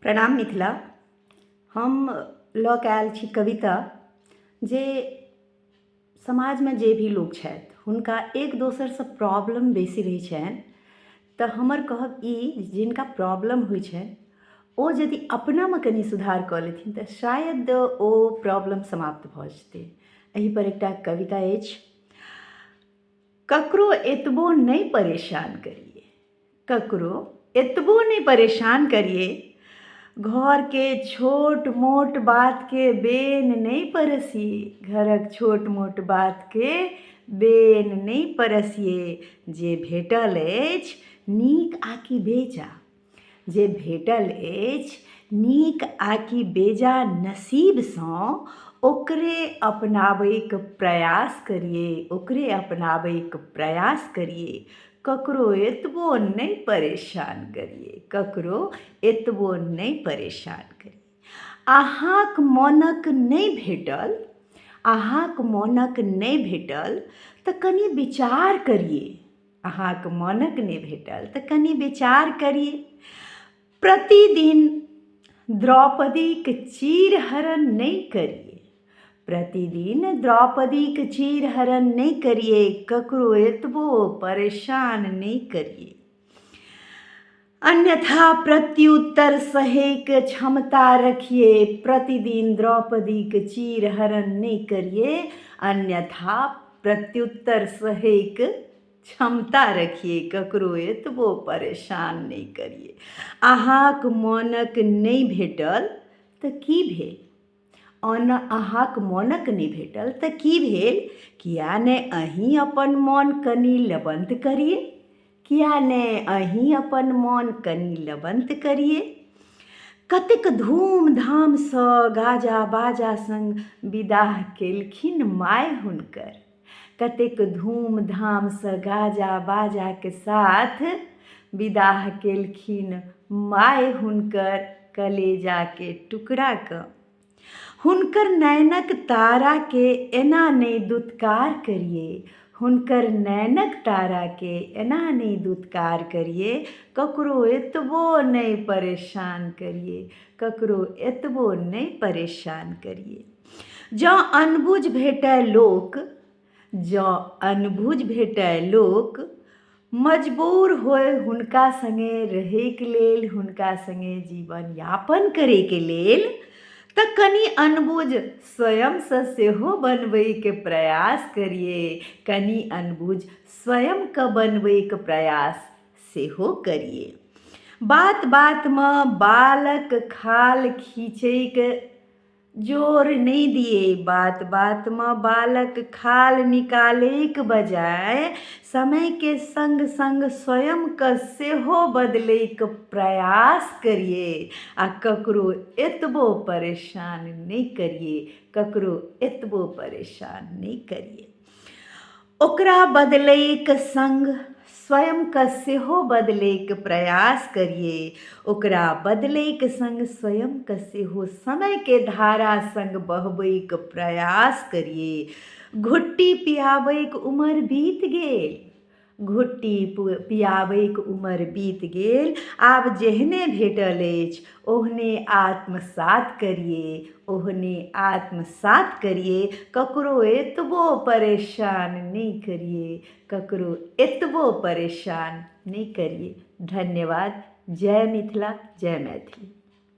प्रणाम मिथिला। हम लऽ कऽ आयल छी कविता जे समाजमे जे भी लोक छथि हुनका एक दोसरसँ प्रॉब्लम बेसी रहै छनि, तऽ हमर कहब ई जिनका प्रॉब्लम होइ छनि ओ यदि अपनामे कनि सुधार कऽ लेथिन तऽ शायद ओ प्रॉब्लम समाप्त भऽ जेतै। एहिपर एकटा कविता अछि। ककरो एतबो नहि परेशान करियै, ककरो एतबो नहि परेशान करियै, घरके छोट मोट बातके बेन नहि परसियै, घरक छोट मोट बातके बेन नहि परसियै, जे भेटल अछि नीक आकि बेजा, जे भेटल अछि नीक आकि बेजा नसीबसँ ओकरे अपनाबैके प्रयास करियै, ओकरे अपनाबैके प्रयास करियै, ककरो एतबो नहि परेशान करियै, ककरो एतबो नहि परेशान करियै। अहाँक मोनक नहि भेटल, अहाँक मोनक नहि भेटल तऽ कनि विचार करियै, अहाँक मोनक नहि भेटल तऽ कनि विचार करियै। प्रतिदिन द्रौपदीक चीरहरण नहि करियै, प्रतिदिन द्रौपदीक चीरहरण नहि करियै, ककरो एतबो परेशान नहि करियै। अन्यथा प्रत्युत्तर सहैक क्षमता रखियै, प्रतिदिन द्रौपदीक चीरहरण नहि करियै, अन्यथा प्रत्युत्तर सहैक क्षमता रखियै, ककरो एतबो परेशान नहि करियै। अहाँक मोनक नहि भेटल तऽ की भेल, अहाँक मोनक नहि भेटल तऽ की भेल, किया नहि अहीं अपन मोन कनि लबन्त करियै, किया नहि अहीं अपन मोन कनि लबन्त करियै। कतेक धूमधामसँ गाजा बाजा सङ्ग विदाह केलखिन माय हुनकर, कतेक धूमधामसँ गाजा बाजाके साथ विदाह केलखिन माय हुनकर कलेजाके टुकड़ाके। हुनकर नयनक ताराके एना नहि दुत्कार करियै, हुनकर नयनक ताराके एना नहि दुत्कार करियै, ककरो एतबो नहि परेशान करियै, ककरो एतबो नहि परेशान करियै। जँ अनबुझ भेटय लोक, जँ अनबुझ भेटय लोक, मजबूर होय हुनका सङ्गे रहैके लेल, हुनका सङ्गे जीवन यापन करैके लेल, तऽ कनि अनबुझ स्वयंसँ सेहो बनबैके प्रयास करियै, कनि अनबुझ स्वयंके बनबैके प्रयास सेहो करियै। बात बातमे बालक खाल खीचैके जोर नहि दियै, बात बातमे बालक खाल निकालैके बजाय समयके सङ्ग सङ्ग स्वयंके सेहो बदलैके प्रयास करियै आ ककरो एतबो परेशान नहि करियै, ककरो एतबो परेशान नहि करियै। ओकरा बदलैके सङ्ग स्वयंके सेहो बदलैके प्रयास करियै, ओकरा बदलैके सङ्ग स्वयंके सेहो समयके धारा सङ्ग बहबैके प्रयास करियै। घुट्टी पियाबैके उमर बीत गेल, घुट्टी पियाबैके उमर बीत गेल, आब जेहने भेटल अछि ओहने आत्मसात करियै, ओहने आत्मसात करियै, ककरो एतबो परेशान नहि करियै, ककरो एतबो परेशान नहि करियै। धन्यवाद। जय मिथिला, जय मैथिली।